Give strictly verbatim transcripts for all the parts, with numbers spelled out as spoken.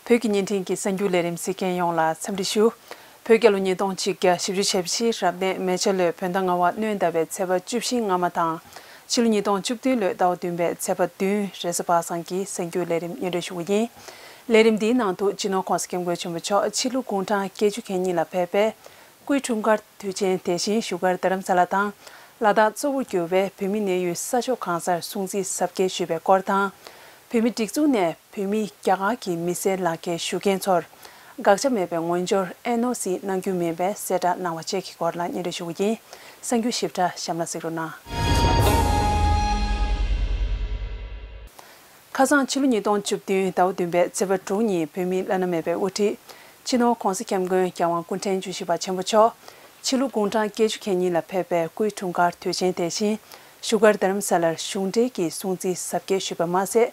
བོད་ཀྱི་བརྙན་འཕྲིན་གྱི་གསར་འགྱུར་ལས་རིམ་གཟིགས་མཁན་ཡོངས་ལ་འཚམས་འདྲི་ཞུ། བོད་རྒྱལ་ལོ་ཉིས་སྟོང་གཅིག་བརྒྱ་བཞི་བཅུ་ཞེ་བཞི་རབ་གནས་མེ་བྱ་ལོའི་བོད་ཟླ་ལྔ་པ་སྣྲོན་ཟླ་བའི་ཚེས་པ་བཅུ་བཞི་སྔ་མ་དང་། ཕྱི་ལོ་ཉིས་སྟོང་བཅུ་བདུན་ལོའི་ཟླ་བ་བདུན་པའི་ཚེས་པ་བདུན་རེས་གཟའ་པ་སངས་ཀྱི་གསར་འགྱུར་ལས་རིམ་སྙན་སྒྲོན་ཞུ་གི་ཡིན། ལས་རིམ་འདིའི་ནང་དུ་སྤྱི་ནོར་༧གོང་ས་༧སྐྱབས་མགོན་ཆེན་པོ་མཆོག་ཕྱི་ལོ་དགུང་གྲངས་བརྒྱད་ཅུ་གྱ་གཉིས་ལ་ཕེབས་པའི་སྐུའི་འཁྲུངས་སྐར་དུས་ཆེན་དེ་བཞིན་བཞུགས་སྒར་རྡ་རམ་ས་ལ་དང་། ལ་དྭགས་གཙོ་བོར་གྱུར་བའི་བོད་མི་གནས་ཡུལ་ས་ཕྱོགས་གང་སར་སྲུང་བརྩི་གཟབ་རྒྱས་ཞུས་པའི་སྐོར་དང་། བོད་མིའི་སྒྲིག་འཛུགས་ནས་བོད་མིས་རྒྱ་གར་གྱི་མི་སེར་ལག་འཁྱེར་ཞུ་མཁན་ཚོར་དགག་བྱ་མེད་པའི་ངོས་སྦྱོར་ཨེན་ཨོ་སི་གནང་རྒྱུ་མིན་པའི་གསལ་བསྒྲགས་གནང་བ་བཅས་ཀྱི་སྐོར་ལ་སྙན་སྒྲོན་ཞུ་གི་ཡིན། གསར་འགྱུར་ཞིབ་ཕྲ་གཤམ་ལ་གཟིགས་རོགས་གནང་། ཁ་སང་ཕྱི་ལོ་ཉིས་སྟོང་བཅུ་བདུན་ཟླ་བ་བདུན་པའི་ཚེས་པ་དྲུག་ཉིན་བོད་མིའི་བླ་ན་མེད་པའི་དབུ་ཁྲིད་སྤྱི་ནོར་༧གོང་ས་༧སྐྱབས་མགོན་༧རྒྱལ་དབང་སྐུ་ཕྲེང་བཅུ་བཞི་པ་ཆེན་པོ་མཆོག་ཕྱི་ལོ་དགུང་གྲངས་བརྒྱད་ཅུ་གྱ་གཉིས་ལ་ཕེབས་པའི་སྐུའི་འཁྲུངས་སྐར་དུས་ཆེན་དེ་བཞིན་བཞུགས་སྒར་རྡ་རམ་ས་ལར་གཞུང་འབྲེལ་གྱིས་སྲུང་བརྩི་གཟབ་རྒྱས་ཞུས་པ་མ་ཟད།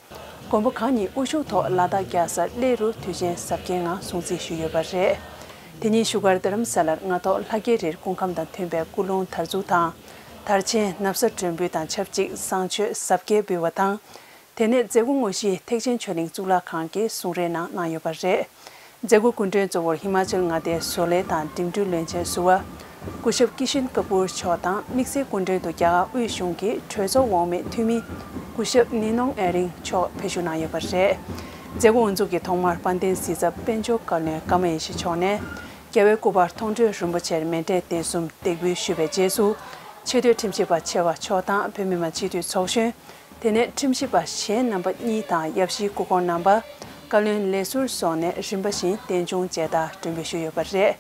མགོན་པོ་གང་ཉིད་དབུ་བཞུགས་ཐོག་ལ་དྭགས་རྒྱལ་ས་གླེ་རུར་དུས་ཆེན་གཟབ་རྒྱས་ངང་སྲུང་བརྩི་ཞུས་ཡོད་པ་རེད། དེ་ཉིན་བཞུགས་སྒར་རྡ་རམ་ས་ལར་སྔ་ཐོག་ལྷ་རྒྱལ་རིར་སྐུ་ཁམས་དང་མཐུན་པའི་སྐུ་རླུང་དར་འཛུགས་དང་། དར་ཆེན་ན་བཟའ་སྒྲོན་འབུལ་དང་ཆབས་ཅིག་བསང་མཆོད་གཟབ་རྒྱས་འབུལ་བ་དང་། དེ་ནས་མཛད་སྒོ་དངོས་གཞི་ཐེག་ཆེན་ཆོས་གླིང་གཙུག་ལག་ཁང་གིས་གསུང་རེ་གནང་གནང་ཡོད་པ་རེད། མཛད་སྒོ་སྐུ་མགྲོན་གཙོ་བོར་ཧི་མ་ཅལ་མངའ་སྡེའི་བཟོ་ལས་དང་འགྲིམ་འགྲུལ་བློན་ཆེན་ཟུར་པ་སྐུ་ཞབས་ཀི་ཤན་ཀ་པུར་མཆོག་དང་། དམིགས་བསལ་སྐུ་མགྲོན་དུ་རྒྱ་གར་དབུས་གཞུང་གི་གྲོས་ཚོགས་འོག་མའི་འཐུས་མི་སྐུ་ཞབས་ནི་ནོང་ཨེ་རིང་མཆོག་ཕེབས་ཞུགས་གནང་ཡོད་པ་རེད། མཛད་སྒོ་དབུ་འཛུགས་ཀྱི་ཐོག་མར་དཔལ་ལྡན་གཟི་ཚབ་དཔལ་འབྱོར་བཀའ་བློན་ཀརྨ་ཡེ་ཤེས་མཆོག་ནས། རྒྱལ་བའི་སྐུ་པར་མཐོང་གྲོལ་རིན་པོ་ཆེར་མཎྜལ་སྟེགས་གསུམ་འདེགས་འབུལ་ཞུས་པའི་རྗེས་སུ། ཆེས་མཐོའི་ཁྲིམས་ཞིབ་པ་ཆེ་བ་མཆོག་དང་བོད་མི་མང་སྤྱི་འཐུས་ཚོགས་གཞོན། དེ་ནས་ཁྲིམས་ཞིབ་པ་གཞན་རྣམ་པ་གཉིས་དང་ཡབ་གཞིས་སྐུ་འཁོར་རྣམ་པ། བཀའ་བློན་ལས་ཟུར་སོགས་ནས་རིམ་པ་བཞིན་རྟེན་འབྱུང་མཇལ་དར་སྒྲོན་འབུལ་ཞུས་ཡོད་པ་རེད།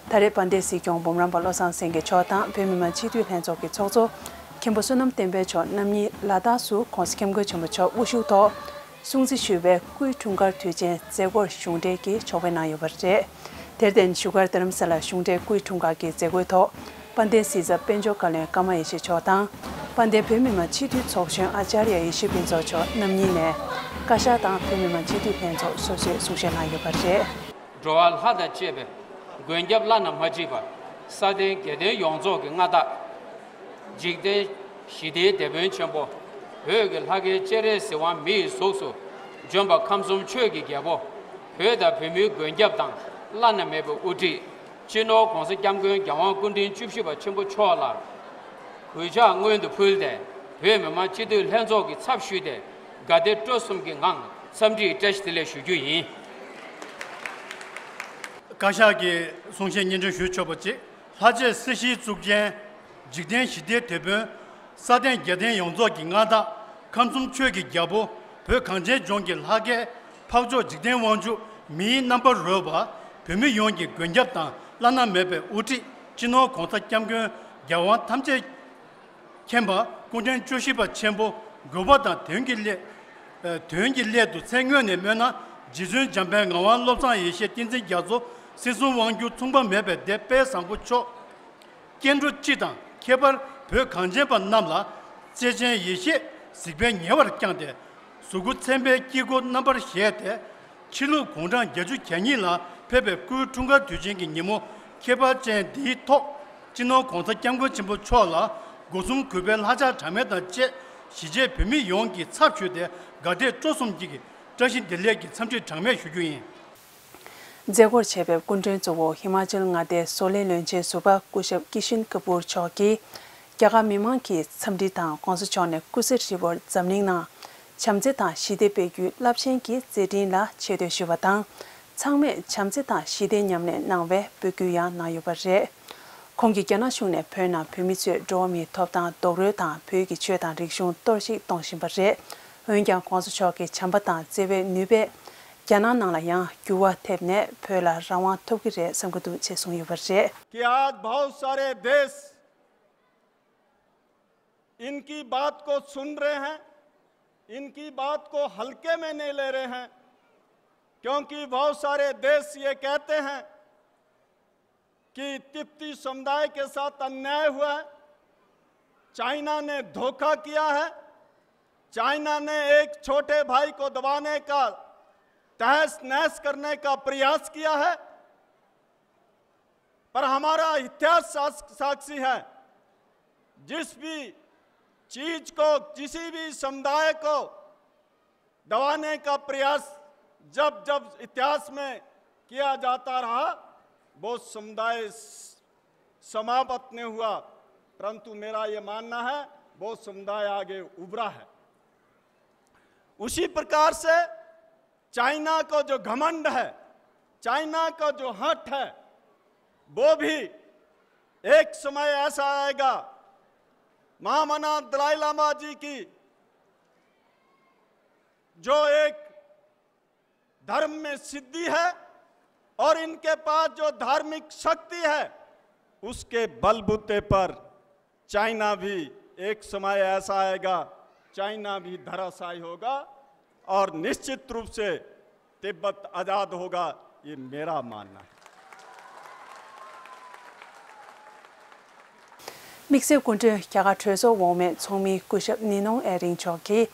ད་རེས་དཔལ་ལྡན་སྲིད་སྐྱོང་འབུམ་རམས་པ་བློ་བཟང་སེང་གེ་མཆོག་དང་བོད་མི་མང་སྤྱི་འཐུས་ལྷན་ཚོགས་ཀྱི་ཚོགས་གཙོ་མཁན་པོ་བསོད་ནམས་བསྟན་འཕེལ་མཆོག་རྣམ་གཉིས་ལ་དྭགས་སུ་༧གོང་ས་༧སྐྱབས་མགོན་ཆེན་པོ་མཆོག་དབུ་བཞུགས་ཐོག་སྲུང་བརྩི་ཞུས་པའི་སྐུའི་འཁྲུངས་སྐར་དུས་ཆེན་མཛད་སྒོར་གཞུང་འབྲེལ་གྱིས་ཕྱོགས་ཕེབས་གནང་ཡོད་པ་རེད། དེར་བརྟེན་བཞུགས་སྒར་རྡ་རམ་ས་ལ་གཞུང་འབྲེལ་སྐུའི་འཁྲུངས་སྐར་གྱི་མཛད་སྒོའི་ཐོག་དཔལ་ལྡན་གཟི་ཚབ་དཔལ་འབྱོར་བཀའ་བློན་ཀརྨ་ཡེ་ཤེས་མཆོག་དང་། དཔལ་ལྡན་བོད་མི་མང་སྤྱི་འཐུས་ཚོགས་གཞོན་ཨ་ཅཱརྱ་ཡེ་ཤེས་ཕུན་ཚོགས་མཆོག་རྣམ་གཉིས་ནས་བཀའ་ཤག་དང་བོད་མི་མང་སྤྱི་འཐུས་ལྷན་ཚོགས་སོ་སོས་གསུང་བཤད་གནང་ཡོད་པ་རེད། འགྲོ་བ་ལྷ་དང་བཅས་པའི་མགོན་སྐྱབས་བླ་ན་མ་མཆིས་པ། ས་སྟེང་རྒྱལ་བསྟན་ཡོངས་རྫོགས་ཀྱི་མངའ་བདག་འཇིག་རྟེན་ཞི་བདེའི་དེད་དཔོན་ཆེན་པོ། བོད་ཀྱི་ལྷ་སྐལ་སྤྱན་རས་གཟིགས་དབང་མི་ཡི་གཟུགས་སུ་བྱོན་པ། ཁམས་གསུམ་ཆོས་ཀྱི་རྒྱལ་པོ། བོད་དང་བོད་མིའི་མགོན་སྐྱབས་དང་བླ་ན་མེད་པའི་དབུ་ཁྲིད་སྤྱི་ནོར་༧གོང་ས་༧སྐྱབས་མགོན་༧རྒྱལ་དབང་སྐུ་ཕྲེང་བཅུ་བཞི་པ་ཆེན་པོ་མཆོག་ལ་གུས་ཕྱག་སྔོན་དུ་ཕུལ་ཏེ། བོད་མི་མང་སྤྱི་འཐུས་ལྷན་ཚོགས་ཀྱི་ཚབ་ཞུས་ཏེ་དགའ་དད་སྤྲོ་གསུམ་གྱི་ངང་འཚམས་འདྲིའི་བཀྲ་ཤིས་བདེ་ལེགས་ཞུ་རྒྱུ་ཡིན། བཀའ་ཤག་གི་གསུང་བཤད་སྙན་སྒྲོན་ཞུ་ཆོག་པ་ཅིག་ལྷ་རྗེ་སྲིད་ཞིའི་གཙུག་རྒྱན། འཇིག་རྟེན་ཞི་བདེའི་དེད་དཔོན། ས་སྟེང་རྒྱལ་བསྟན་ཡོངས་རྫོགས་ཀྱི་མངའ་བདག་ཁམས་གསུམ་ཆོས་ཀྱི་རྒྱལ་པོ། བོད་གངས་ཅན་ལྗོངས་ཀྱི་ལྷ་སྐལ། འཕགས་མཆོག་འཇིག་རྟེན་དབང་ཕྱུག་མིའི་རྣམ་པར་རོལ་པ། བོད་མི་ཡོངས་ཀྱི་མགོན་སྐྱབས་དང་བླ་ན་མེད་པའི་དབུ་ཁྲིད་སྤྱི་ནོར་༧གོང་ས་༧སྐྱབས་མགོན་༧རྒྱལ་དབང་ཐམས་ཅད་མཁྱེན་པ་སྐུ་ཕྲེང་བཅུ་བཞི་པ་ཆེན་པོ་གུས་པ་དང་དོན་གྱི་སླད། ཨ། དོན་གྱི་སླད་དུ་མཚན་སྔོན་ནས་སྨོས་ན། རྗེ་བཙུན་འཇམ་དཔལ་ངག་དབང་བློ་བཟང་ཡེ་ཤེས་བསྟན་འཛིན་རྒྱ་མཚོ་སྲིད་གསུམ་དབང་བསྒྱུར་མཚུངས་པ་མེད་པའི་སྡེ་དཔལ་བཟང་པོ་མཆོག་སྐྱེ་འགྲོ་སྤྱི་དང་ཁྱད་པར་བོད་གངས་ཅན་པ་རྣམས་ལ་བརྩེ་ཆེན་ཡེ་ཤེས་གཟིགས་པས་ཉེ་བར་བསྐྱངས་ཏེ། གཟུགས་སྐུ་མཚན་དཔེའི་དཀྱིལ་འཁོར་རྣམ་པར་བཞད་དེ། ཕྱི་ལུགས་དགུང་གྲངས་བརྒྱད་ཅུ་གྱ་གཉིས་ལ་ཕེབས་པའི་སྐུའི་འཁྲུངས་སྐར་དུས་ཆེན་གྱི་ཉིན་མོ་ཁྱད་པར་ཅན་འདིའི་ཐོག་སྤྱི་ནོར་༧གོང་ས་༧སྐྱབས་མགོན་ཆེན་པོ་མཆོག་ལ་སྒོ་གསུམ་གུས་པའི་ལྷག་བཅགས་གྲངས་མེད་དང་བཅས་གཞིས་བྱེས་བོད་མི་ཡོངས་ཀྱི་ཚབ་ཞུས་ཏེ་དགའ་དད་སྤྲོ་གསུམ་གྱིས་བཀྲ་ཤིས་བདེ་ལེགས་ཀྱི་འཚམས་འདྲི་གྲངས་མེད་ཞུ་རྒྱུ་ཡིན། མཛད་སྒོར་ཕེབས་པའི་སྐུ་མགྲོན་གཙོ་བོ་ཧི་མ་ཅལ་མངའ་སྡེའི་བཟོ་ལས་བློན་ཆེན་ཟུར་པ་སྐུ་ཞབས་ཀི་ཤིན་ཀ་པུར་མཆོག་གིས་རྒྱ་གར་མི་མང་གི་འཚམས་འདྲི་དང་༧གོང་ས་མཆོག་ནས་སྐུ་ཚེ་ཧྲིལ་པོར་འཛམ་གླིང་ནང་བྱམས་བརྩེ་དང་ཞི་བདེ་སྤེལ་རྒྱུའི་རླབས་ཆེན་གྱི་མཛད་འཕྲིན་ལ་ཆེ་བསྟོད་ཞུས་པ་དང་། ཚང་མས་བྱམས་བརྩེ་དང་ཞི་བདེ་ཉམས་ལེན་གནང་བའི་འབོད་སྐུལ་ཡང་གནང་ཡོད་པ་རེད། ཁོང་གིས་རྒྱ་ནག་གཞུང་ནས་བོད་ནང་བོད་མི་ཚོས་འགྲོ་བ་མིའི་ཐོབ་ཐང་རྡོག་རོལ་དང་བོད་ཀྱི་ཆོས་དང་རིག་གཞུང་གཏོར་བཤིག་གཏོང་བཞིན་པ་རེད། འོན་ཀྱང་༧གོང་ས་མཆོག་གི་བྱམས་པ་དང་བརྩེ་བའི་ནུས་པས་རྒྱ་ནག་ནང་ལ་ཡང་འགྱུར་བ་ཐེབས་ནས་བོད་ལ་རང་དབང་ཐོབ་ཀྱི་རེད་བསམ་གྱི་འདུག་ཅེས་གསུངས་ཡོད་པ་རེད། कि आज बहुत सारे देश इनकी बात को सुन रहे हैं, इनकी बात को हल्के में नहीं ले रहे हैं, क्योंकि बहुत सारे देश ये कहते हैं कि तिब्बती समुदाय के साथ अन्याय हुआ है, चाइना ने धोखा किया है, चाइना ने एक छोटे भाई को दबाने का, तहस नहस करने का प्रयास किया है। पर हमारा इतिहास साक्ष- साक्षी है, जिस भी चीज को, किसी भी समुदाय को दबाने का प्रयास जब जब इतिहास में किया जाता रहा, वो समुदाय स- समाप्त नहीं हुआ, परंतु मेरा ये मानना है, वो समुदाय आगे उभरा है। उसी प्रकार से चाइना का जो घमंड है, चाइना का जो हठ है, वो भी एक समय ऐसा आएगा, महामना दलाई लामा जी की जो एक धर्म में सिद्धि है और इनके पास जो धार्मिक शक्ति है, उसके बलबूते पर चाइना भी एक समय ऐसा आएगा, चाइना भी धराशायी होगा और निश्चित रूप से तिब्बत आजाद होगा, ये मेरा मानना है। དམིགས་བསལ་སྐུ་མགྲོན་རྒྱ་གར་གྲོས་ཚོགས་འོག་མའི་ཚོགས་མི་སྐུ་ཞབས་ནི་ནོང་ཨེ་རིང་མཆོག་གིས།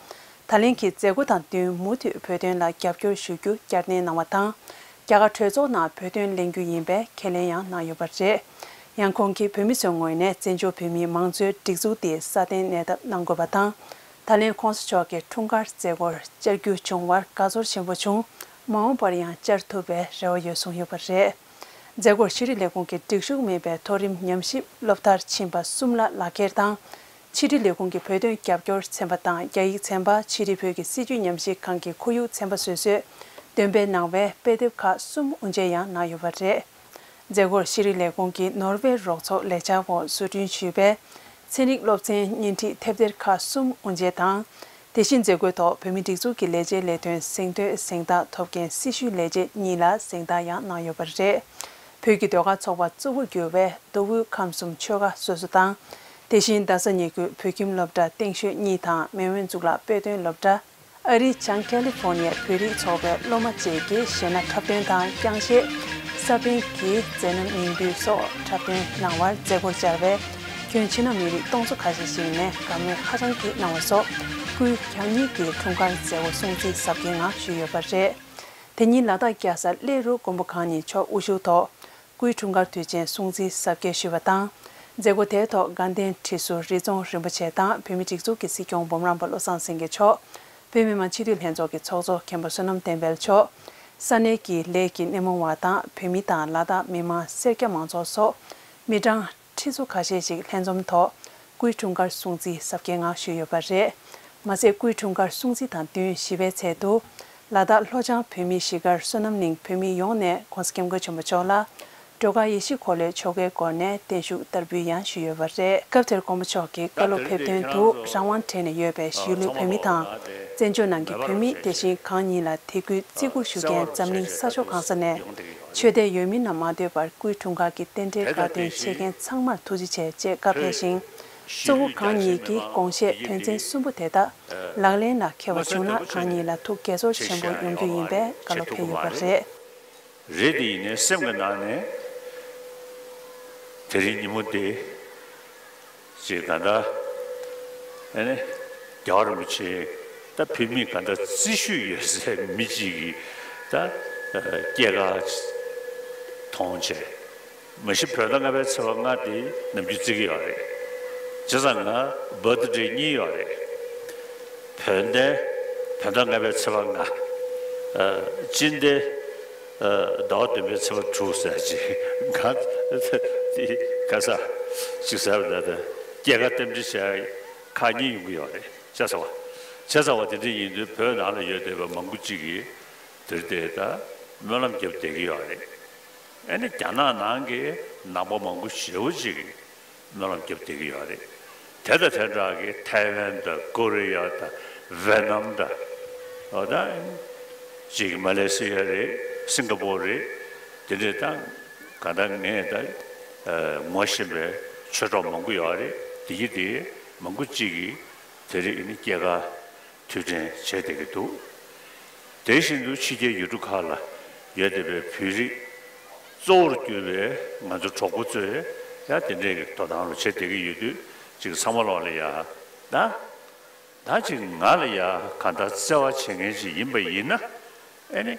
ད་ལན་གྱི་མཛད་སྒོ་དང་བསྟུན་མུ་མཐུད་བོད་དོན་ལ་རྒྱབ་སྐྱོར་ཞུ་རྒྱུ་བསྐྱར་ནན་གནང་བ་དང་། རྒྱ་གར་གྲོས་ཚོགས་ནང་བོད་དོན་གླེང་རྒྱུ་ཡིན་པའི་ཁས་ལེན་ཡང་གནང་ཡོད་པ་རེད། ཡང་ཁོང་གིས་བོད་མི་ཚོའི་ངོས་ནས་བཙན་བྱོལ་བོད་མིའི་མང་གཙོའི་སྒྲིག་འཛུགས་དེ་སྲ་བརྟན་གནས་ཐབས་གནང་དགོས་པ་དང་། ད་ལན་ྋགོང་ས་མཆོག་གི་འཁྲུངས་སྐར་མཛད་སྒོར་བཅར་རྒྱུ་བྱུང་བར་དགའ་ཚོར་ཆེན་པོ་བྱུང་། མ་འོངས་པར་ཡང་བཅར་ཐུབ་པའི་རེ་བ་ཡོད་གསུངས་ཡོད་པ་རེད། མཛད་སྒོར་ཕྱི་དྲིལ་ལས་ཁུངས་ཀྱི་སྒྲིག་ཞུགས་མེད་པའི་མཐོ་རིམ་ཉམས་ཞིབ་སློབ་མཐར་ཕྱིན་པ་གསུམ་ལ་ལག་འཁྱེར་དང་། ཕྱི་དྲིལ་ལས་ཁུངས་ཀྱི་བོད་དོན་རྒྱབ་སྐྱོར་ཚན་པ་དང་རྒྱ་ཡིག་ཚན་པ། ཕྱི་དྲིལ་བོད་ཀྱི་སྲིད་བྱུས་ཉམས་ཞིབ་ཁང་གི་ཁོར་ཡུག་ཚན་པ་སོ་སོས་འདོན་སྤེལ་གནང་བའི་དཔེ་དེབ་ཁག་གསུམ་དབུ་འབྱེད་ཡང་གནང་ཡོད་པ་རེད། མཛད་སྒོར་ཤེས་རིག་ལས་ཁུངས་ཀྱིས་ནོར་ཝེ་རོགས་ཚོགས་ལས་འཆར་འོག་བཟོ་སྐྲུན་ཞུས་པའི་ཚན་རིག་སློབ་ཚན་བརྙན་འཕྲིན་དེབ་ཐེར་ཁག་གསུམ་དབུ་འབྱེད་དང་། དེ་བཞིན་མཛད་སྒོའི་ཐོག་བོད་མིའི་སྒྲིག་འཛུགས་ཀྱི་ལས་བྱེད་ལས་དོན་གཟེངས་བསྟོད་གཟེངས་རྟགས་ཐོབ་མཁན་སྲི་ཞུའི་ལས་བྱེད་གཉིས་ལ་གཟེངས་རྟགས་ཡང་གནང་ཡོད་པ་རེད། བོད་ཀྱི་ཟློས་གར་ཚོགས་པ་གཙོ་བོར་གྱུར་བའི་མདོ་དབུས་ཁམས་གསུམ་ཆོལ་ཁ་སོ་སོ་དང་། དེ་བཞིན་རྡ་ས་ཉེ་ཁུལ་བོད་ཁྱིམ་སློབ་གྲྭ་སྟེང་ཤོད་གཉིས་དང་མེས་དབོན་གཙུག་ལག་དཔེ་སྟོན་སློབ་གྲྭ། ཨ་རིའི་བྱང་ཁ་ལི་ཧྥོར་ནི་ཡའི་བོད་རིགས་ཚོགས་པའི་སློབ་མ་བཅས་ཀྱིས་གཞས་སྣ་འཁྲབ་སྟོན་དང་རྐྱང་གཞས། ས་པཎ་གྱི་མཛད་རྣམ་ཉིང་བསྡུས་སོགས་འཁྲབ་སྟོན་གནང་བར་མཛད་སྒོར་བཅར་བའི་ཁྱོན་ཕྱི་ནང་མི་རིགས་སྟོང་ཚོ་ཁ་ཤས་ཤིག་ནས་དགའ་མོས་ཧ་ཅང་གིས་གནང་བ་སོགས་སྐུའི་གང་ཉིད་ཀྱི་འཁྲུངས་སྐར་མཛད་སྒོ་སྲུང་བརྩིའི་གཟབ་རྒྱས་ངང་ཞུས་ཡོད་པ་རེད། དེ་ཉིན་ལ་དྭགས་རྒྱལ་ས་གླེ་རུ་མགོན་པོ་གང་ཉིད་མཆོག་དབུ་བཞུགས་ཐོག་སྐུའི་འཁྲུངས་སྐར་དུས་ཆེན་སྲུང་བརྩིའི་གཟབ་རྒྱས་ཞུས་པ་དང་། མཛད་སྒོ་དེའི་ཐོག་དགའ་ལྡན་ཁྲི་ཟུར་རི་རྫོང་རིན་པོ་ཆེ་དང་བོད་མིའི་སྒྲིག་འཛུགས་ཀྱི་སྲིད་སྐྱོང་འབུམ་རམས་པ་བློ་བཟང་སེང་གེ་མཆོག་བོད་མི་མང་སྤྱི་འཐུས་ལྷན་ཚོགས་ཀྱི་ཚོགས་གཙོ་མཁན་པོ་བསོད་ནམས་བསྟན་འཕེལ་མཆོག་ས་གནས་ཀྱི་ལས་ཀྱི་སྣེ་མོ་བ་དང་བོད་མི་དང་ལ་དྭགས་མི་མང་སེར་སྐྱ་མང་ཚོགས་སོགས་མི་གྲངས་ཁྲི་ཚོ་ཁ་ཤས་ཤིག་ལྷན་འཛོམས་ཐོག་སྐུའི་འཁྲུངས་སྐར་སྲུང་བརྩིའི་གཟབ་རྒྱས་ངང་ཞུས་ཡོད་པ་རེད། མ་ཟད་སྐུའི་འཁྲུངས་སྐར་སྲུང་བརྩི་དང་བསྟུན་ཞི་བའི་ཚལ་དུ། ལ་དྭགས་ལྷོ་བྱང་བོད་མིའི་གཞིས་སྒར་བསོད་ནམས་གླིང་བོད་མི་ཡོངས་ནས་ྋགོང་ས་ྋསྐྱབས་མགོན་ཆེན་པོ་མཆོག་ལ། སྒྲོལ་དཀར་ཡེ་ཤེས་འཁོར་ལོའི་ཆོ་གའི་སྒོ་ནས་བརྟན་བཞུགས་བསྟར་འབུལ་ཡང་ཞུས་ཡོད་པ་རེད། སྐབས་དེར་མགོན་པོ་མཆོག་གིས་བཀའ་སློབ་ཕེབས་དོན་དུ་རང་དབང་བྲལ་ནས་ཡོད་པའི་གཞིས་ལུས་བོད་མི་དང་། བཙན་བྱོལ་ནང་གི་བོད་མི་དེ་བཞིན་གང་ཉིད་ལ་དད་གུས་བརྩི་བཀུར་ཞུ་མཁན་འཛམ་གླིང་ས་ཕྱོགས་གང་ས་ནས་ཆོས་དད་ཡོད་མིན་ལ་མ་ལྟོས་པར་སྐུའི་འཁྲུངས་སྐར་གྱི་རྟེན་འབྲེལ་དགའ་སྟོན་ཆེད་མཁན་ཚང་མར་ཐུགས་རྗེ་ཆེ་ཅེས་བཀའ་ཕེབས་ཤིང་། གཙོ་བོ་གང་ཉིད་ཀྱིས་དགོངས་བཞེས་དོན་ཚན་གསུམ་པོ་དེ་དག་ལག་ལེན་ལ་འཁེལ་བ་བྱུང་ན་གང་ཉིད་ལ་ཐུགས་དགྱེས་ཚོར་ཆེན་པོ་ཡོང་རྒྱུ་ཡིན་པའི་བཀའ་སློབ་ཕེབས་ཡོད་པ་རེད། རེད་དེ་ཡིན་ནའི་སེམས་ཀྱི་ནང་ནས་དེ་རིང་ཉིན་མོ་འདི་ཅིག་ག་འདྲ་ཨ་ནི་རྒྱལ་བ་རིན་པོ་ཆེ་ད་བོད་མི་ག་འདྲ་བརྩི་ཤུལ་ཡོད་སའི་མི་གཅིག་གིས་ད་སྐྱེས་སྐར་མཐོང་བྱས། མ་གཞི་བོད་ཟླ་ལྔ་པའི་ཚེས་པ་ལྔ་དེ་ནམ་རྒྱུན་བརྩི་གི་ཡོད་རེད། བྱས་ཙང་ང་བར་ཐི་ཌེ་གཉིས་ཡོད་རེད། བོད་ཟླའི་བོད་ཟླ་ལྔ་པའི་ཚེས་པ་ལྔ། ཨ་སྤྱི་ཟླའི་ཨ་ཟླ་བ་བདུན་པའི་ཚེས་པ་དྲུག་ཟེར་ཅིག་ང་དེ་ག་ས་ཅིག་ཟེར་བ་ད་ལྟ་སྐྱེས་སྐར་རྟེན་འབྲེལ་བྱས་ཁག་གཉིས་ཡོང་གི་ཡོད་རེད། བྱས་ཙང་བ་བྱས་ཙང་བ་དེ་འདྲ་ཡིན་དུས་བོད་ནང་ལ་ཡོད་བསྡད་པ་མང་པོ་ཅིག་གིས་དེར་བལྟས་ད་སྨོན་ལམ་བརྒྱབ་བསྡད་ཀྱི་ཡོད་རེད། ཨ་ནི་རྒྱ་ནག་ནང་གི་ནང་པ་མང་པོ་ཞེ་པོ་ཅིག་གིས་སྨོན་ལམ་བརྒྱབ་བསྡད་ཀྱི་ཡོད་རེད། དེ་དང་དེ་འདྲ་གི་ཐའེ་ཝན་དང་ཀོ་རི་ཡ་དང་ཝེ་ནམ་དང་། འོ་ད་ཅིག་མ་ལེ་སི་ཡ་རེད། སིང་ག་པོར་རེད། དེ་འདྲས་ད་ག་ད་ངས་ད་ངོ་ཤེས་པའི་ཆོས་གྲོགས་མང་པོ་ཡོད་རེད། དེ་གི་དེ་མང་པོ་ཅིག་གིས་དེ་རིང་ནི་སྐྱེས་སྐར་དུས་དྲན་བྱས་བསྡད་ཀྱི་འདུག་དེ་བཞིན་དུ་ཕྱི་རྒྱལ་ཡུལ་གྲུ་ཁག་ལ་ཡོད་བསྡད་པའི་བོད་རིགས་གཙོ་བོར་གྱུར་པའི་ང་ཚོ་གྲོགས་པོ་ཚོས་ཡང་དེ་འདྲའི་དོ་སྣང་རུ་བྱེད་བསྡད་ཀྱི་ཡོད་དུས་ཅིག་ཚང་མ་ལོག་ལ་ཡ་ད་ད་ཅིག་ང་ལ་ཡ་ག་འདྲ་བརྩེ་བ་བྱེད་མཁན་ཅིག་ཡིན་པ་ཡིན་ན་ཨེ་ནི་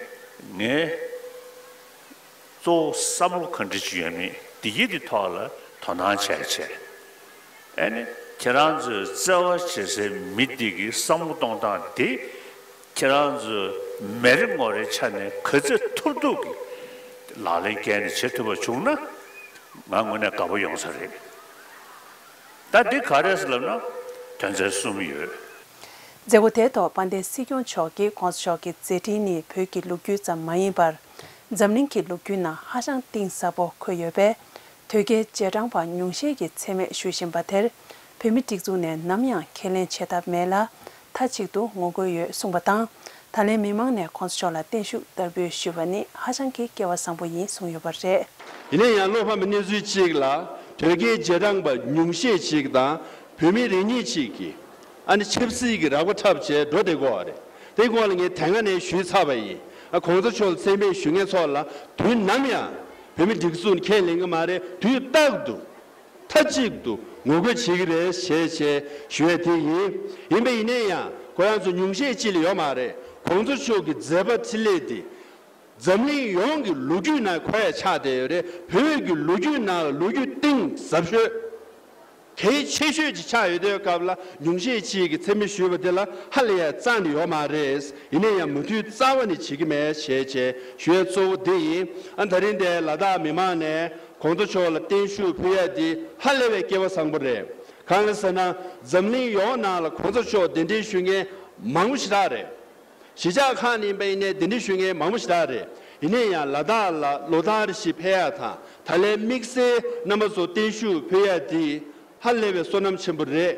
ངས་གཙོ་བོ་བསམ་བློ་ག་འདྲ་ཅིག་ཡོད་མེད་འདི་ཡི་འདི་ཐོག་ལ་དོ་སྣང་བྱས་བྱས། ཨ་ནི་ཁྱེད་རང་ཚོས་བརྩེ་བ་བྱེད་སའི་མི་འདི་གི་བསམ་བློ་གཏོང་སྟངས་འདི་ཁྱེད་རང་ཚོས་ མི་རེ་ངོ་རེའི་ཆ་ནས་ག་ཚོད་ཐུབ་ཐུབ་ཀྱི་ལག་ལེན་བཀལ་ནས་བྱེད་ཐུབ་པ་བྱུང་ན། ང་དངོས་གནས་དགའ་པོ་ཡོང་ས་རེད། ད་འདི་ག་རེ་ཟེར་ལབ་ན། དོན་ཚན་གསུམ་ཡོད། མཛད་སྒོ་དེའི་ཐོག་དཔལ་ལྡན་སྲིད་སྐྱོང་མཆོག་གིས་༸གོང་ས་མཆོག་གི་མཛད་འཕྲིན་ནི་བོད་ཀྱི་ལོ་རྒྱུས་ཙམ་མ་ཡིན་པར། འཛམ་གླིང་གི་ལོ་རྒྱུས་ནང་ཧ་ཅང་གཏིང་ཟབ་པོ་འཁོད་ཡོད་པས། དོལ་རྒྱལ་རྗེས་འབྲང་པ་ཉུང་ཤས་ཀྱིས་མཚན་སྨད་ཞུ་བཞིན་པ་དེར། བོད་མི་སྒྲིག་འཛུགས་ནས་ནམ་ཡང་ཁས་ལེན་བྱེད་ཐབས་མེད་ལ། མཐའ་གཅིག་ཏུ་ངོ་རྒོལ་ཡོད་གསུངས་པ་དང་། ད་ལན་མི་མང་ནས་༸གོང་ས་མཆོག་ལ་བརྟན་བཞུགས་བསྟར་འབུལ་ཞུས་པ་ནི་ཧ་ཅང་གི་སྐལ་བ་བཟང་པོ་ཡིན་གསུངས་ཡོད་པ་རེད། ཡིན་ན་ཡང་། བློ་ཕམ་པའི་གནས་ཚུལ་གཅིག་ལ། དོལ་རྒྱལ་རྗེས་འབྲང་པ་ཉུང་ཤས་ཤིག་དང་བོད་མི་རེ་གཉིས་གཅིག་གིས། ཨ་ནི་ཆབ་སྲིད་ཀྱི་རགས་པ་འཁྲབ་བྱས་འགྲོ་བསྡད་ཀྱི་ཡོད་རེད། དེ་སྐོར་ལ་ངས་དེ་སྔ་ནས་ཞུས་ཚར་བ་ཡིན། ཨ། ༸གོང་ས་མཆོག་ལ་མཚན་སྨད་ཞུ་མཁན་ཚོ་ལ། དུས་ནམ་ཡང་བོད་མི་སྒྲིག་འཛུགས་ནས་ཁས་ལེན་གྱི་མ་རེད། དུས་རྟག་ཏུ། མཐའ་གཅིག་ཏུ་ངོ་རྒོལ་བྱེད་ཀྱི་རེད་ཞེས་བྱས་ཞུ་ཡ་དེ་ཡིན། ཡིན་པ་ཡིན་ན་ཡང་། ཁོ་རང་ཚོ་ཉུང་ཤས་ཅིག་ལ་ཡོད་མ་རེད། ༸གོང་ས་མཆོག་གི་མཛད་པ་འཕྲིན་ལས་དེ། འཛམ་གླིང་ཡོངས་ཀྱི་ལོ་རྒྱུས་ནང་འཁོད་ཡ་ཆགས་བསྡད་ཡོད་རེད། བོད་ཀྱི་ལོ་རྒྱུས་ནང་ལ་ལོ་རྒྱུས་གཏིང་ཟབ་ཤོས། གལ་ཆེ་ཤོས་ཅིག་ཆགས་ཡོད་དུས་སྐབས་ལ། ཉུང་ཤས་ཅིག་གིས་མཚན་སྨད་ཞུས་པ་དེ་ལ་ཧ་ལས་ཡ་རྩ་ནས་ཡོད་མ་རེད། ཡིན་ན་ཡང་མོས་མཐུན་རྩ་བ་ནས་བྱེད་ཀྱི་མེད་ཞེས་བྱས་ཞུ་ཡ་གཙོ་བོ་འདི་ཡིན། ཨ། ད་རིང་འདིར་ལ་དྭགས་མི་མང་ནས་༸གོང་ས་མཆོག་ལ་བརྟན་བཞུགས་ཕུལ་ཡ་འདི་ཧ་ལས་པའི་སྐལ་བ་བཟང་པོ་རེད། གང་ལ་ཟེར་ན། འཛམ་གླིང་ཡོངས་ནང་ལ་༸གོང་ས་མཆོག་གདན་འདྲེན་ཞུ་མཁན་མང་པོ་ཞེ་དྲག་རེད། གཞིས་ཆགས་ཁག་ནས་ཡིན་པ་ཡིན་ནའི་གདན་འདྲེན་ཞུ་མཁན་མང་པོ་ཞེ་དྲག་རེད། ཡིན་ན་ཡང་ལ་དྭགས་ལ་ལོ་ལྟར་བཞིན་ཕེབས་ཡ་དང་། ད་ལན་དམིགས་བསལ་རྣམ་པ་ཚོ་བརྟན་བཞུགས་ཕུལ་ཡ་དེ་ཧ་ལས་པའི་བསོད་ནམས་ཆེན་པོ་རེད།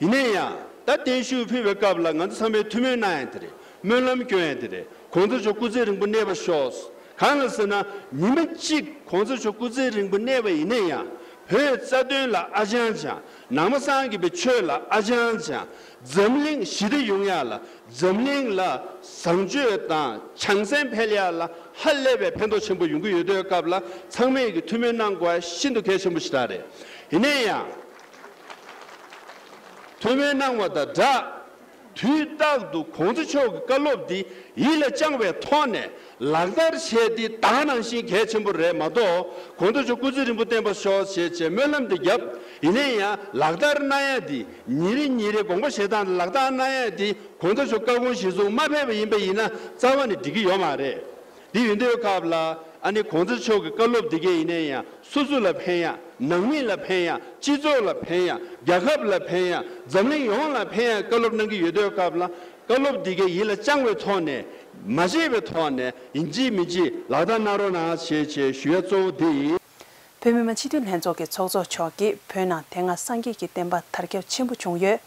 ཡིན་ན་ཡང་། ད་བརྟན་བཞུགས་ཕུལ་བའི་སྐབས་ལ་ང་ཚོ་ཚང་མས་ཐུགས་སྨོན་གནང་ཡ་དེ་རེད། སྨོན་ལམ་སྐྱོན་ཡ་དེ་རེད། ༸གོང་ས་མཆོག་སྐུ་ཚེ་རིང་པོ་གནས་པར་ཤོག། གང་ལ་ཟེར་ན། ཉི་མ་གཅིག་༸གོང་ས་མཆོག་སྐུ་ཚེ་རིང་པོ་གནས་པ་ཡིན་ན་ཡང་། བོད་རྩ་དོན་ལ་ཨ་ཅང་ཅང་། ནང་པ་སངས་རྒྱས་པའི་ཆོས་ལ་ཨ་ཅང་ཅང་། འཛམ་གླིང་ཞི་བདེ་ཡོང་ཡ་ལ། འཛམ་གླིང་ལ་བཟང་སྤྱོད་དང་བྱང་སེམས་འཕེལ་ཡ་ལ་ཧ་ལས་པའི་ཕན་ཐོགས་ཆེན་པོ་ཡོང་གི་ཡོད་དུས་སྐབས་ལ། ཚང་མས་ཀྱི་ཐུགས་སྨོན་གནང་དགོས་པ་ཤིན་ཏུ་གལ་ཆེན་པོ་ཞིག་རེད། ཡིན་ན་ཡང་། ཐུགས་སྨོན་གནང་བ་དང་སྦྲགས། དུས་རྟག་ཏུ་༸གོང་ས་མཆོག་གི་བཀའ་སློབ་འདི་ཡིད་ལ་བཅངས་པའི་ཐོག་ནས་ལག་བསྟར་བྱས་ཏེ། ད་ག་ནང་བཞིན་གལ་ཆེན་པོ་རེད་མ་གཏོགས། ༸གོང་ས་མཆོག་སྐུ་ཚེ་རིང་པོ་བརྟན་པར་ཤོག་ཞེས་བྱས་སྨོན་ལམ་དེ་བརྒྱབ། ཡིན་ན་ཡང་ལག་བསྟར་གནང་ཡ་དེ། ཉིན་རེ་ཉིན་རེ་དགོངས་པ་བཞེས་སྟངས་དེ་ལག་བསྟར་གནང་ཡ་དེ། ༸གོང་ས་མཆོག་བཀའ་དགོངས་གཞིར་བཟུང་མ་ཕེབས་པ་ཡིན་པ་ཡིན་ན། རྩ་བ་ནས་འགྲིག་གི་ཡོད་མ་རེད། དེ་ཡིན་དུས་སྐབས་ལ། ཨ་ནི་༸གོང་ས་མཆོག་གི་བཀའ་སློབ་འདི་གས་ཡིན་ན་ཡང་། སོ་སོ་ལ་ཕན་ཡ། ནང་མི་ལ་ཕན་ཡ། སྤྱི་ཚོགས་ལ་ཕན་ཡ། རྒྱལ་ཁབ་ལ་ཕན་ཡ། འཛམ་གླིང་ཡོངས་ལ་ཕན་ཡ་བཀའ་སློབ་གནང་གི་ཡོད་དུས་སྐབས་ལ། བཀའ་སློབ་འདི་གས་ཡིད་ལ་བཅངས་པའི་ཐོག་ནས། མ་བརྗེད་པའི་ཐོག་ནས། ཡིན་གཅིག་མིན་གཅིག་ལག་བསྟར་གནང་རོགས་གནང་ཞེས་བྱས་ཞུ་ཡ་གཙོ་བོ་འདི་ཡིན། བོད་མི་མང་སྤྱི་འཐུས་ལྷན་ཚོགས་ཀྱི་ཚོགས་གཙོ་མཆོག་གིས། བོད་ནང་དེ་སྔ་སངས་རྒྱས་ཀྱི་བསྟན་པ་དར་ཁྱབ་ཆེན་པོ་བྱུང་ཡོད།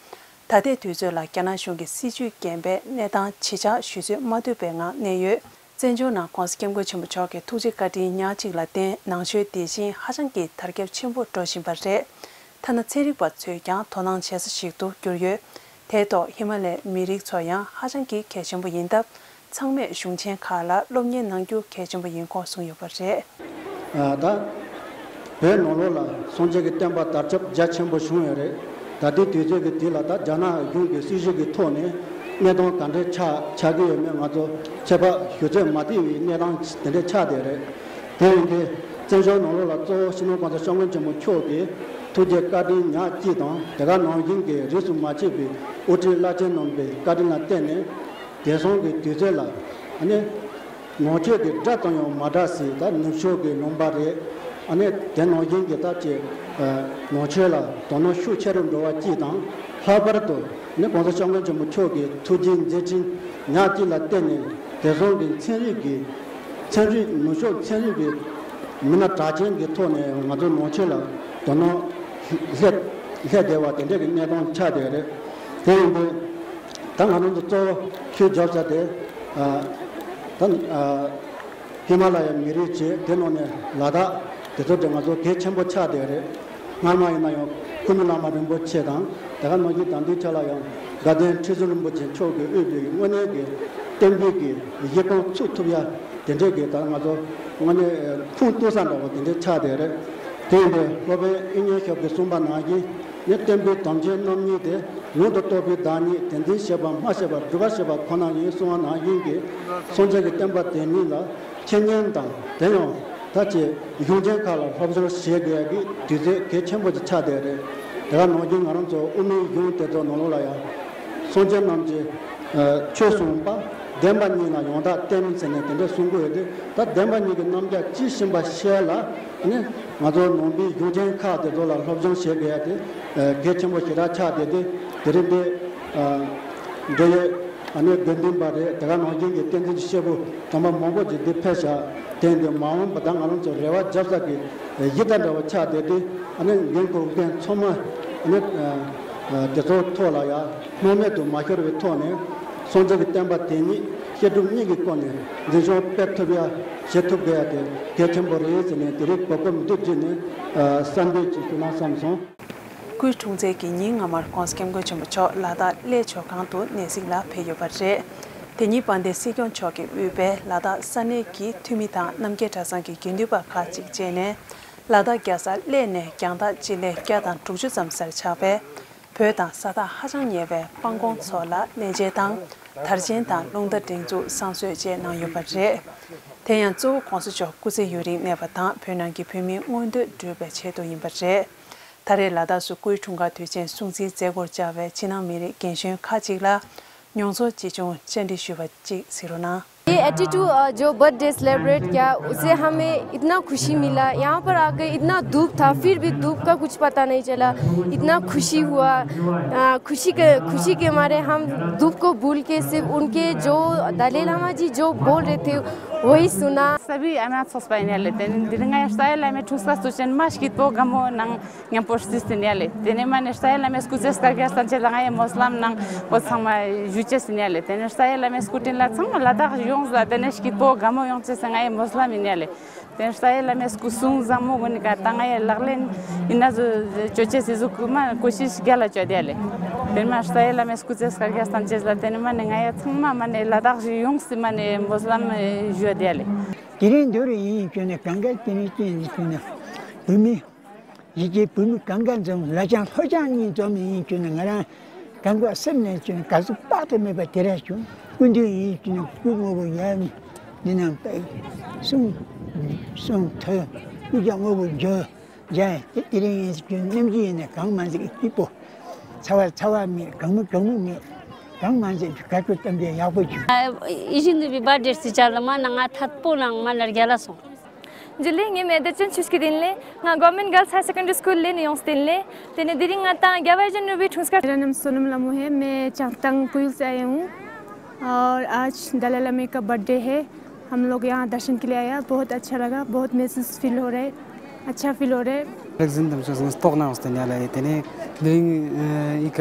ད་ལྟའི་དུས་ཚོད་ལ་རྒྱ་ནག་གཞུང་གི་སྲིད་བྱུས་རྐྱེན་པས་གནས་སྟངས་ཇི་ཆགས་ཞུ་ཚོད་མ་ཐུབ་པའི་ངང་གནས་ཡོད། བཙན་བྱོལ་ནང་༸གོང་ས་༸སྐྱབས་མགོན་ཆེན་པོ་མཆོག་གི་ཐུགས་རྗེ་བཀའ་དྲིན་ཉག་གཅིག་ལ་བརྟེན། ནང་ཆོས་དེ་བཞིན་ཧ་ཅང་གི་དར་ཁྱབ་ཆེན་པོ་འགྲོ་བཞིན་པ་རེད། ཐ་ན་ཚན་རིག་པ་ཚོས་ཀྱང་དོ་སྣང་བྱེད་ས་ཞིག་ཏུ་གྱུར་ཡོད། དེའི་ཐོག་ཧི་མ་ལའི་མི་རིགས་ཚོ་ཡང་ཧ་ཅང་གི་གལ་ཆེན་པོ་ཡིན་སྟབས། ཚང་མས་གཞུང་ཆེན་ཁག་ལ་སློབ་གཉེར་གནང་རྒྱུ་གལ་ཆེན་པོ་ཡིན་སྐོར་གསུངས་ཡོད་པ་རེད། ཨ། ད་བོད་ནང་ལོགས་ལ་སངས་རྒྱས་ཀྱི་བསྟན་པ་དར་ཁྱབ་རྒྱ་ཆེན་པོ་བྱུང་ཡོད་རེད། ད་ལྟའི་དུས་ཚོད་ཀྱི་དུས་ལ། ད་རྒྱ་ནག་གཞུང་གི་སྲིད་བྱུས་ཀྱི་ཐོག་ནས་གནས་སྟངས་ག་འདྲས་ཆགས་ཆགས་ཀྱི་ཡོད་མེད་ང་ཚོ་ཁྱད་པར་ཞུ་ཚོད་མ་ཐིག་པའི་གནས་སྟངས་དེ་འདྲས་ཆགས་བསྡད་རེད། དེ་ཡིན་དུས་བཙན་བྱོལ་ནང་ལོགས་ལ་གཙོ་བོ་སྤྱི་ནོར་༸གོང་ས་༸སྐྱབས་མགོན་ཆེན་པོ་མཆོག་གི་ཐུགས་རྗེ་བཀའ་དྲིན་ཉག་གཅིག་དང་། དེ་ག་ནང་བཞིན་གྱི་རིས་སུ་མ་ཆད་པའི་དབུ་ཁྲིད་བླ་ཆེན་རྣམ་པའི་བཀའ་དྲིན་ལ་བརྟེན་ནས། དེང་སང་གི་དུས་ཚོད་ལ་ཨ་ནི་ནང་ཆོས་ཀྱི་སྒྲ་ཙམ་ཡང་མ་གྲགས་སྲིད། ད་ནུབ་ཕྱོགས་ཀྱི་ལུང་པ་རེད། ཨ་ནི་དེ་ནང་བཞིན་གྱི་ད་ཅིག་ནང་ཆོས་ལ་དོ་སྣང་ཤུགས་ཆེ་རུ་འགྲོ་བ་གཅིག་དང་། ལྷག་པར་དུ་ཨ་ནི་༸གོང་ས་༸སྐྱབས་མགོན་ཆེན་པོ་མཆོག་གི་ཐུགས་རྗེ་མཛད་འཕྲིན་ཉག་གཅིག་ལ་བརྟེན་ནས། དེང་སང་གི་ཚན་རིག་གི་ཚན་རིག་ནུབ་ཕྱོགས་ཚན་རིག་གི་མི་སྣ་གྲགས་ཅན་གྱི་ཐོག་ནས་ང་ཚོ་ནང་ཆོས་ལ་དོ་སྣང་སླེབས་སླེབས་བསྡད་པ་དེ་འདྲ་གི་གནས་སྟངས་ཆགས་བསྡད་རེད། དེ་ཡིན་དུས་ད་ང་རང་ཚོ་གཙོ་བོ་ཤུགས་རྒྱབ་ས་དེ། ཨ། ད་ཨ་ཧི་མ་ལ་ཡའི་མི་རིགས་བྱས། དེ་ནང་ནས་ལ་དྭགས་དེ་ཚོ་དེ་ང་ཚོ་གལ་ཆེན་པོ་ཆགས་བསྡད་རེད། སྔར་མ་ཡིན་ན་ཡང་སྐུ་མི་བླ་མ་རིན་པོ་ཆེ་དང་། དེ་ག་ནང་བཞིན་ད་ལྟའི་ཆ་ལ་ཡང་དགའ་ལྡན་ཁྲི་ཟུར་རིན་པོ་ཆེ་མཆོག་གིས་དབུས་པའི་དངོས་གནས་ཀྱི་བསྟན་པའི་གི་གཞི་རྐང་ཚུགས་ཐུབ་ཡ་དེ་འདྲས་ཀྱི་ད་ང་ཚོ་དངོས་གནས་ཁུངས་གཏུགས་ས་འདྲ་བོ་དེ་འདྲས་ཆགས་བསྡད་རེད། དེ་ཡིན་དུས་སློབ་དཔོན་དབྱིག་གཉེན་ཞབས་ཀྱིས་གསུངས་པ་ནང་བཞིན་ནི། བསྟན་པའི་དམ་ཅན་རྣམ་གཉིས་ཏེ། ཡོངས་སུ་རྟོག་པའི་བདག་ཉིད་དེ་འཛིན་བྱེད་པ། སྨྲ་ཤེས་པ་སྒྲུབ་པར་བྱེད་པ་ཁོ་ན་ཡིན་གསུངས་པ་ནང་བཞིན་གྱི་སངས་རྒྱས་ཀྱི་བསྟན་པ་དེ་ཉིད་ལ་འཆད་ཉན་དང་། དེ་ཡང་ད་ཅིག་གཞུང་ཆེན་ཁག་ལ་སློབ་སྦྱོང་བྱེད་དགོས་ཡ་གི་དུས་ཚོད་གལ་ཆེན་པོ་ཅིག་ཆགས་བསྡད་རེད། དེ་ག་ནང་བཞིན་ང་རང་ཚོ་དབུ་མའི་གཞུང་དེ་ཚོ་ནང་ལོགས་ལ་ཡང་སངས་རྒྱས་རྣམས་ཀྱི་ ཆོས་གསུངས་པ། བདེན་པ་གཉིས་ལ་ཡང་དག་བརྟེན་ཟེར་ནས་དེ་འདྲ་གསུང་གི་ཡོད་དུས། ད་བདེན་པ་གཉིས་ཀྱི་རྣམ་གཞག་ཅི་ཤེས་པ་ཤེས་ལ་ནི། ང་ཚོ་ནང་པའི་གཞུང་ཆེན་ཁག་དེ་ཚོ་ལ་སློབ་སྦྱོང་བྱེད་དགོས་ཡ་དེ་གལ་ཆེན་པོ་ཞེ་དྲག་ཆགས་བསྡད་དུས། དེ་རིང་འདི་འབྲེལ་ཡོད་ཨ་ནི་དགེ་འདུན་པ་རེད། དེ་ག་ནང་བཞིན་གྱི་བསྟན་འཛིན་གྱི་སྐྱེས་བུ་དམ་པ་མང་པོ་ཅིག་འདི་ཕེབས་ཤག་དེ་འདི་མ་འོངས་པ་ད་ང་རང་ཚོ་རེ་བ་བརྒྱབ་ས་གི་གཞི་དང་འདྲ་བ་ཆགས་བསྡད་དུས། ཨ་ནི་འགན་འཁུར་མཁན་ཚང་མ་ཨ་ནི་དེ་ཚོ་ཐོག་ལ་ཡ་སྣང་མེད་དུ་མ་ཤོར་བའི་ཐོག་ནས། སངས་རྒྱས་ཀྱི་བསྟན་པ་དེ་ཉིད་བཤད་སྒྲུབ་གཉིས་ཀྱི་སྒོ་ནས་འཛིན་སྐྱོང་སྤེལ་ཐུབ་ཡ་བྱེད་ཐུབ་དགོས་ཡ་དེ་གལ་ཆེན་པོ་རེད་ཟེར་ནས། དེ་རིང་གོ་སྐབས་འདི་བརྒྱུད་ནས་གསལ་འདོན་ཅིག་ཞུ་ན་བསམ་སོང་། སྐུའི་འཁྲུངས་ཚེས་ཀྱི་ཉིན་སྔ་མར་༸གོང་ས་༸སྐྱབས་མགོན་ཆེན་པོ་མཆོག་ལ་དྭགས་གླེ་ཇོ་ཁང་དུ་གནས་གཟིགས་ལ་ཕེབས་ཡོད་པ་རེད། དེ་ཉིན་དཔལ་ལྡན་སྲིད་སྐྱོང་མཆོག་གིས་དབུས་པའི་ལ་དྭགས་ས་གནས་ཀྱི་འཐུས་མི་དང་རྣམ་རྒྱལ་གྲྭ་ཚང་གི་དགེ་འདུན་པ་ཁག་ཅིག་བཅས་ནས། ལ་དྭགས་རྒྱལ་ས་གླེ་ནས་རྒྱང་ཐག་སྤྱི་ལེ་བརྒྱ་དང་དྲུག་ཅུ་ཙམ་ཟེར་ཆགས་པའི་བོད་དང་ས་ཐག་ཧ་ཅང་ཉེ་བའི་སྤང་གོང་མཚོ་ལ་གནས་མཇལ་དང་། དར་ཆེན་དང་རླུང་རྟ་སྒྲེང་འཛུགས་བསང་གསོལ་བཅས་གནང་ཡོད་པ་རེད། དེ་ཡང་གཙོ་བོ་༸གོང་ས་མཆོག་སྐུ་ཚེ་ཡུན་རིང་གནས་པ་དང་བོད་ནང་གི་བོད་མིའི་མངོན་འདོད་འགྲུབ་པའི་ཆེད་དུ་ཡིན་པ་རེད། ད་རེས་ལ་དྭགས་སུ་སྐུའི་འཁྲུངས་སྐར་དུས་ཆེན་སྲུང་བརྩིའི་མཛད་སྒོར་བཅར་བའི་ཕྱི་ནང་མི་རིགས་རྒན་གཞོན་ཁག་ཅིག་ལ་མྱོང་ཚོར་ཅི་བྱུང་བཅར་འདྲི་ཞུས་པ་གཅིག་གཟིགས་རོགས་གནང་། ये एटी टू, अ, जो बर्थडे सेलिब्रेट किया, उससे हमें इतना खुशी मिला। यहाँ पर आके इतना धूप था, फिर भी धूप का कुछ पता नहीं चला। इतना खुशी हुआ। अ, खुशी के, खुशी के मारे हम धूप को भूल के सिर्फ उनके जो दलाई लामा जी जो बोल रहे थे, वही सुना। सभी अनाथ सोच पाए नहीं लेते। दिलंगा स्टाइल में ठूस का सोचन माश की तो गमो नंग ཉམ་པོ་རྩིས་ཏེ་ཉལ་ལེ། དེ་ནས་མ་ནས་ས་ཡ་བླ་མའི་སྐུ་ཚེ་སྐར་རྒྱ་སྟན་ཆེ་ལ་ང་ཡི་མོ་སླམ་ནང་འོ་ཚང་མ་ཞུ་ཅེས་སི་ཉལ་ལེ། དེ་ནས་ས་ཡ་བླ་མའི་སྐུ་དྲིན་ལ་ཚང་མ་ལ་དྭགས་ཡོངས་ལ་དེ་ནས་སྐྱིད་པོ་དགའ་མོ་ཡོང་ཅེས་སི་ང་ཡི་མོ་སླམ་ཡིན་ཉལ་ལེ། དེ་ནས་ས་ཡ་བླ་མའི་སྐུ་གསུང་བཟང་མོ་གོ་ནི་ཀ་ད་ང་ཡི་ལག་ལེན་ཡིན་ན་ཟོ་ཅོ་ཅེས་སི་ཟུག་གི་མ་ཀོ་ཤིས་རྒྱ་ལ་ཅོ་དེ་ལེ། དེ་ནས་མ་ས་ཡ་བླ་མའི་སྐུ་ཚེ་སྐར་རྒྱ་སྟན་ཆེ་ལ་དེ་ནས་མ་ནས་ང་ཡི་ཚང་མ་མ་ནས་ལ་དྭགས་ཡོངས་སི་མ་ནས་མོ་སླམ་ཞུ་དེ་ལེ། དེ་རིང་འདོར་ཡིན་ཅོ་ནས་གང་ག་དེ་ནས་ཅི་ཡིན་ཅོ་ནས་བུད་མེད། ཡི་གེ་བུད་མེད་གང་ག་འཛོམས། ལ་ཅང་ལྷོ་ཅང་གཉིས་འཛོམས་ཡིན་ཅུ་ནས། ང་རང་གང་ག་སེམས་ནས་ཅུ་ནས་དགའ་ཚོར་དཔག་ཏུ་མེད་པ་དེ་རེད་བྱུང་། སྐུ་མདུན་ཡིན་ཅུ་ནས་སྐུ་ངོ་བོ་ཡར་འདི་ནང་པའི་གསུང་གསུང་ཐོས། སྐུ་ཅག་ངོ་བོ་འཇོ་འཇའ་དེ་དེ་རིང་ཡིན་ཅུ་ནས་སྙིང་རྗེ་ཡིན་ནས་གང་མ་འཛིག་སྐྱིད་པོ། ཚ་བ་ཚ་བ་མེད། གང་མོ་གང་མོ་མེད། གང་མ་འཛིག་དགའ་སྐྱོ་གཏམ་རྒྱུ་ཡག་པོ་བྱུང་། ཨ་ཡིད་བཞིན་ནུས་པའི་བར་དེར་སྲིད་ཆགས་ལ་མ་ན་ང་ཐད་པོ་ནང་མ་ན་རྒྱ་ལ་སོང་། འཇུ་ལེ་ངའི་མེ་དེ་ཅན་ཆུ་སྐྱིད་ཡིན་ལེ། ང་Government Girls Higher Secondary School ལེ་ནས་ཡོང་སྟེ་ལེ། དེ་ནས་དེ་རིང་ང་དང་རྒྱལ་བ་ཡིད་བཞིན་ནོར་བུའི་འཁྲུངས་སྐར། मेरा नाम सोनम लमो है। मैं चांगतांग पुइल से आई हूँ और आज दलाई लामा का बर्थडे है। हम लोग यहाँ दर्शन के लिए आया, बहुत अच्छा लगा, बहुत महसूस फील हो रहा है, अच्छा फील हो रहा है। རིག་འཛིན་དམ་ཆོས་ངོས་ཏོག་ནང་སྟེ་ཉལ་ལ་ཡེ། དེ་ནས་དེ་རིང་ཨི་ཀ་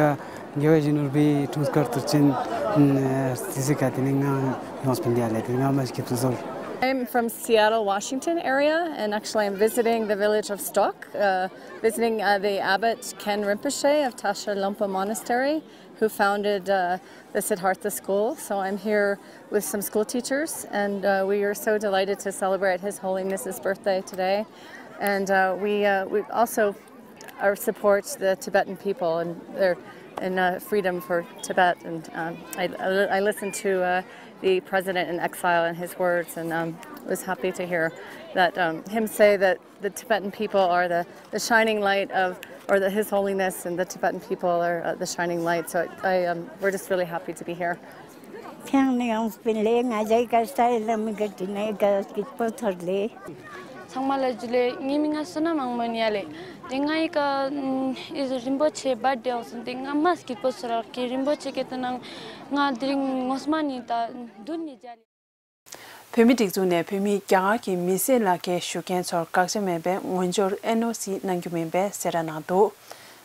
རྒྱལ་བ་ཡིད་བཞིན་ནོར་བུའི་འཁྲུངས་སྐར་དུས་ཆེན་ཨ་སི་སི་ཀ་དེ་ནས་ང་ཡོངས་པིན་ལ་ཡེ། དེ་ང་མ་ཞིག་གི་དུ་ཟོར། I'm from Seattle, Washington area, and actually I'm visiting the village of Stock, uh, visiting uh, the abbot Ken Rinpoche of Tasha Lompa Monastery, who founded uh, the Siddhartha School. So I'm here with some school teachers, and uh, we are so delighted to celebrate His Holiness's birthday today. And uh, we, uh, we also or support the Tibetan people and their and uh, freedom for Tibet. And um, I, I li- I listened to uh, the president in exile and his words, and um, was happy to hear that um, him say that the Tibetan people are the, the shining light of, or that His Holiness and the Tibetan people are uh, the shining light. So I, I um, we're just really happy to be here. ཁྱེད་ནི་ཡོངས་པིན་ལེ། ང་ཅའི་ཀ་སྟ་ཡི་ལ་མི་ག་དི་ནའི་ག་སྐྱིད་པོ་ཐོར་ལེ། ཚང་མ་ལ་ཇུ་ལེ། ངའི་མིང་ང་སོ་ན་མང་མོ་ནི་ཡ་ལེ། དེ་ང་ཡི་ཀ་ཨིས་རིན་པོ་ཆེ་བར་ཌེ་ཡོང་སོང་། དེ་ང་མ་སྐྱིད་པོ་སོ་རག་གི་རིན་པོ་ཆེ་གི་དོ་ནང་ང་དེ་རིང་ངོ་སྨ་ནི་ད་འདུན་ནི་ཇ་ལེ། བོད་མི་སྒྲིག་འཛུགས་ནས་བོད་མིས་རྒྱ་གར་གྱི་མི་སེར་ལག་ཁྱེར་ཞུ་མཁན་ཚོར་བཀག་ཆ་མེད་པའི་ངོས་སྦྱོར་ཨེན་ཨོ་སི་གནང་རྒྱུ་མིན་པའི་གསལ་བསྒྲགས་གནང་འདུག་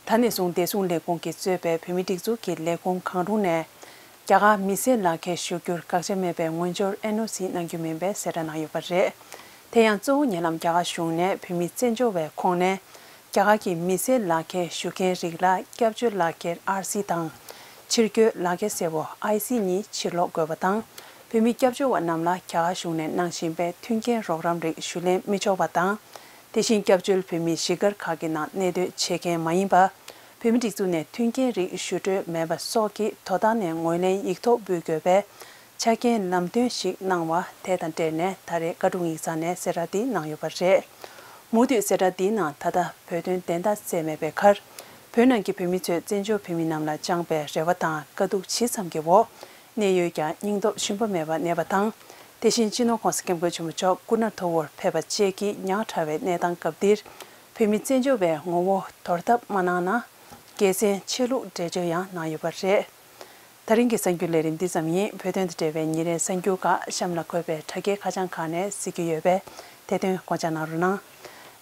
ད་ནས་བཟུང་བདེ་སྲུང་ལས་ཁུངས་ཀྱིས་གཙོས་པའི་བོད་མི་སྒྲིག་འཛུགས་ཀྱི་ལས་ཁུངས་གང་རུང་ནས། རྒྱ་གར་མི་སེར་ལག་ཁྱེར་ཞུ་རྒྱུར་བཀག་ཆ་མེད་པའི་ངོས་སྦྱོར་ཨེན་ཨོ་སི་གནང་རྒྱུ་མིན་པའི་གསལ་བསྒྲགས་གནང་ཡོད་པ་རེད། དེ་ཡང་གཙོ་བོ་ཉེ་ལམ་རྒྱ་གར་གཞུང་ནས་བོད་མི་བཙན་བྱོལ་བའི་ཁོངས་ནས་རྒྱ་གར་གྱི་མི་སེར་ལག་ཁྱེར་ཞུ་མཁན་རིགས་ལ་སྐྱབས་བཅོལ་ལག་ཁྱེར་ཨར་སི་དང་། ཕྱིར་སྐྱོད་ལག་ཁྱེར་སེར་པོ་ཨའི་སི་གཉིས་ཕྱིར་སློག་དགོས་པ་དང་། བོད་མི་སྐྱབས་བཅོལ་བ་རྣམས་ལ་རྒྱ་གར་གཞུང་ནས་གནང་བཞིན་པའི་མཐུན་རྐྱེན་རོགས་རམ་རིགས་ཞུ་ལེན་མི་ཆོག་པ་དང་། དེ་བཞིན་སྐྱབས་བཅོལ་བོད་མི་གཞིས་སྒར་ཁག་གི་ནང་གནས་སྡོད་བྱེད་མཁན་མ་ཡིན་པ། བོད་མི་སྒྲིག་འཛུགས་ནས་མཐུན་རྐྱེན་རིགས་ཞུ་སྤྲོད་མེད་པ་སོགས་ཀྱི་དོ་བདག་ནས་ངོས་ལེན་ཡིག་ཐོག་འབུལ་དགོས་པའི་ཆ་རྐྱེན་ལམ་སྟོན་ཞིག་གནང་བ་དེ་དང་འབྲེལ་ནས་ད་རེས་བཀའ་དྲུང་ཡིག་ཚང་ནས་གསལ་བསྒྲགས་འདི་གནང་ཡོད་པ་རེད། མུ་མཐུད་གསལ་བསྒྲགས་འདིའི་ནང་ད་ལྟ་བོད་དོན་བདེན་མཐའ་གསལ་མེད་པའི་ཁར། བོད་ནང་གི་བོད་མི་ཚོས་བཙན་བྱོལ་བོད་མི་རྣམས་ལ་བཅངས་པའི་རེ་བ་དང་དཀའ་སྡུག་ཇི་ཙམ་གྱི་འོག་གནད་ཡོད་ཀྱང་སྙིང་སྟོབས་ཞུམ་པ་མེད་པར་གནས་པ་དང་། དེ་བཞིན་སྤྱི་ནོར་༸གོང་ས་༸སྐྱབས་མགོན་ཆེན་པོ་མཆོག་སྐུ་ན་མཐོ་བོར་ཕེབས་པ་བཅས་ཀྱི་ཉག་ཕྲ་བའི་གནས་སྟངས་སྐབས་འདིར། བོད་མི་བཙན་བྱོལ་བའི་ངོ་བོ་དོར་ཐབས་མ་གནང་ན། དགེ་མཚན་ཆེ་ལུགས་འགྲེལ་བརྗོད་ཡང་གནང་ཡོད་པ་རེད། ད་རིང་གི་གསར་འགྱུར་ལས་རིམ་འདི་ཙམ་ཡིན། བོད་དོན་དང་འབྲེལ་བའི་ཉིན་རེའི་གསར་འགྱུར་ཁག་གཤམ་ལ་འཁོད་པའི་དྲ་རྒྱའི་ཁ་བྱང་ཁག་ནས་གཟིགས་རྒྱུ་ཡོད་པས། དེ་དོན་དགོངས་འཇགས་གནང་རོགས་གནང་།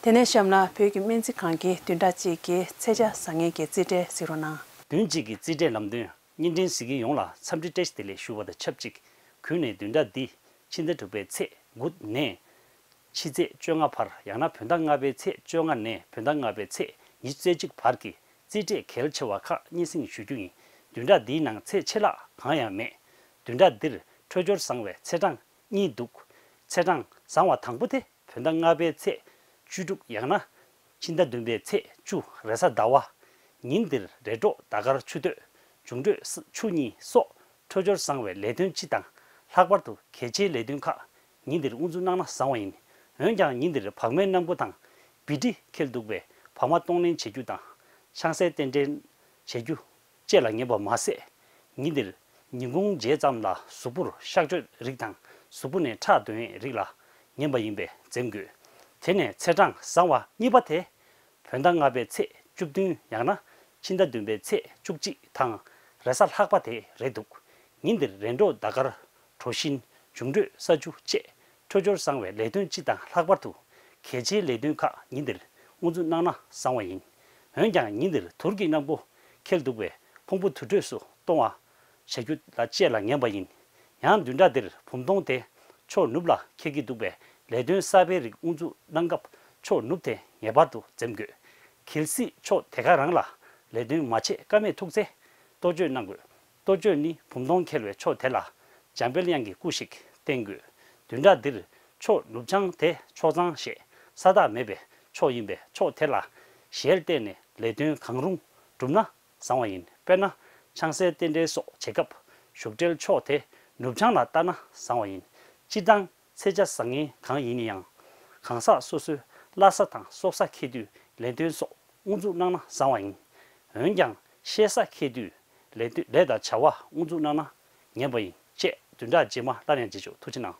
དེ་ནས་གཤམ་ལ་བོད་ཀྱི་སྨན་རྩིས་ཁང་གི་བདུན་ཕྲག་གཅིག་གི་ཚེས་ཆ་བཟང་ངན་གྱི་རྩིས་ཁྲ་གཟིགས་རོགས་གནང་། བདུན་གཅིག་གི་རྩིས་ཁྲའི་ལམ་སྟོན། བརྙན་འཕྲིན་གཟིགས་མཁན་ཡོངས་ལ་འཚམས་འདྲི་བཀྲ་ཤིས་བདེ་ལེགས་ཞུ་བ་དང་ཆབས་ཅིག་གུས་ནས་བདུན་ཕྲག་འདི་ཕྱི་ཟླ་དྲུག་པའི་ཚེས་དགུ་ནས་ཕྱི་ཚེས་བཅོ་ལྔ་བར། ཡང་ན་བོད་ཟླ་ལྔ་པའི་ཚེས་བཅོ་ལྔ་ནས་བོད་ཟླ་ལྔ་པའི་ཚེས་ཉི་ཤུ་རྩ་གཅིག་བར་གྱི་རྩིས་ཁྲའི་གལ་ཆེ་བ་ཁག་སྙན་སེང་ཞུ་རྒྱུ་ཡིན། བདུན་ཕྲག་འདིའི་ནང་ཚེས་ཆད་ལྷག་གང་ཡང་མེད། བདུན་ཕྲག་འདིར་འཕྲོད་སྦྱོར་བཟང་བའི་ཚེས་གྲངས་གཉིས་འདུག་ཚེས་གྲངས་བཟང་བ་དང་པོ་དེ་བོད་ཟླ་ལྔ་པའི་ཚེས་བཅུ་དྲུག་ཡང་ན། ཕྱི་ཟླ་བདུན་པའི་ཚེས་བཅུ་རེས་གཟའ་ཟླ་བ། ཉིན་འདིར་རེས་འགྲོགས་ཟླ་སྐར་ཆུ་སྟོད། འབྱུང་འཕྲོད་ཆུ་གཉིས་སོགས་འཕྲོད་སྦྱོར་བཟང་བའི་ལས་དོན་སྤྱི་དང་། ལྷག་པར་དུ་གལ་ཆེའི་ལས་དོན་ཁག་ཉིན་འདིར་དབུ་འཛུགས་གནང་ན་བཟང་བ་ཡིན། འོན་ཀྱང་ཉིན་འདིར་བག་མའི་སྣམ་བུ་དང་བི་ཏྲི་འཁེལ་འདུག་པས། བག་མ་གཏོང་ལེན་བྱེད་རྒྱུ་དང་། ཆང་སའི་རྟེན་འབྲེལ་བྱེད་རྒྱུ་བཅས་ལ་ངན་པ་མ་ཟད། ཉིན་འདིར་ཉིན་གུང་མཇལ་ཙམ་ལ་གཟུགས་པོར་གཤག་བཅོས་རིགས་དང་། གཟུགས་པོ་ནས་ཁྲག་འདོན་ཡས་རིགས་ལ་ངན་པ་ཡིན་པས་འཛེམ་དགོས། དེ་ནས་ཚེས་གྲངས་བཟང་བ་གཉིས་པ་དེ། བོད་ཟླ་ལྔ་པའི་ཚེས་བཅུ་བདུན་ཡང་ན་ཕྱི་ཟླ་བདུན་པའི་ཚེས་བཅུ་གཅིག་དང་རེས་གཟའ་ལྷག་པ་དེ་རེད་འདུག་ཉིན་འདིར་རེས་འགྲོགས་ཟླ་སྐར། གྲོ་བཞིན། འབྱུང་འཕྲོད་ས་ཆུ་བཅས་འཕྲོད་སྦྱོར་བཟང་བའི་ལས་དོན་སྤྱི་དང་། ལྷག་པར་དུ་གལ་ཆེའི་ལས་དོན་ཁག་ཉིན་འདིར་དབུ་འཛུགས་གནང་ན་བཟང་བ་ཡིན། འོན་ཀྱང་ཉིན་འདིར་དུར་གྱི་སྣམ་བུ་འཁེལ་འདུག་པས། ཕུང་པོ་དུར་ཁྲོད་སུ་གཏོང་བ་བྱ་རྒྱུ་ལ་བཅས་ལ་ངན་པ་ཡིན། ཡང་བདུན་ཕྲག་འདིར་བུམ་གདོང་དེ་ཕྱོགས་ནུབ་ལ་འཁེལ་གྱི་འདུག་པས། ལས་དོན་གསར་པའི་རིགས་དབུ་འཛུགས་གནང་སྐབས་ཕྱོགས་ནུབ་དེ་ངེས་པར་དུ་འཛེམ་དགོས། གལ་སྲིད་ཕྱོགས་དེ་ག་རང་ལ་ལས་དོན་མ་བྱེད་ཀ་མེད་ཐུག་ཚེ། གཏོ་བཅོས་གནང་དགོས། གཏོ་བཅོས་ནི་བུམ་གདོང་འཁེལ་བའི་ཕྱོགས་དེ་ལ་འཇམ་དཔལ་དབྱངས་ཀྱི་སྐུ་ཞིག་བསྟེན་དགོས། བདུན་ཕྲག་འདིར་ཕྱོགས་ནུབ་བྱང་དེ་ཆོག་ཚང་ཞེས་ས་བདག་མེད་པའི་ཕྱོགས་ཡིན་པས། ཕྱོགས་དེ་ལ་ཞལ་གཏད་ནས་ལས་དོན་གང་རུང་བསྒྲུབས་ན་བཟང་བ་ཡིན། དཔེར་ན། ཆང་སའི་རྟེན་འབྲེལ་སོགས་བྱེད་སྐབས་བཞུགས་གྲལ་ཕྱོགས་དེ་ནུབ་བྱང་ལ་བལྟ་ན་བཟང་བ་ཡིན། སྤྱིར་བཏང་ཚེས་ཆ་བཟང་ངན་གང་ཡིན་ན་ཡང་། གང་ཟག་སོ་སོའི་བླ་གཟའ་དང་སྲོག་གཟའ་འཁེལ་དུས་ལས་དོན་སོགས་དབུ་འཛུགས་གནང་ན་བཟང་བ་ཡིན། འོན་ཀྱང་ཤེས་གཟའ་འཁེལ་དུས་ལས་དོན་ལས་དང་བྱ་བ་དབུ་འཛུགས་གནང་ན་ངན་པ་ཡིན། ཅེས་བདུན་ཕྲག་རྗེས་མ་སླར་ཡང་མཇལ་ཆོག་ཐུགས་རྗེ་གནང་།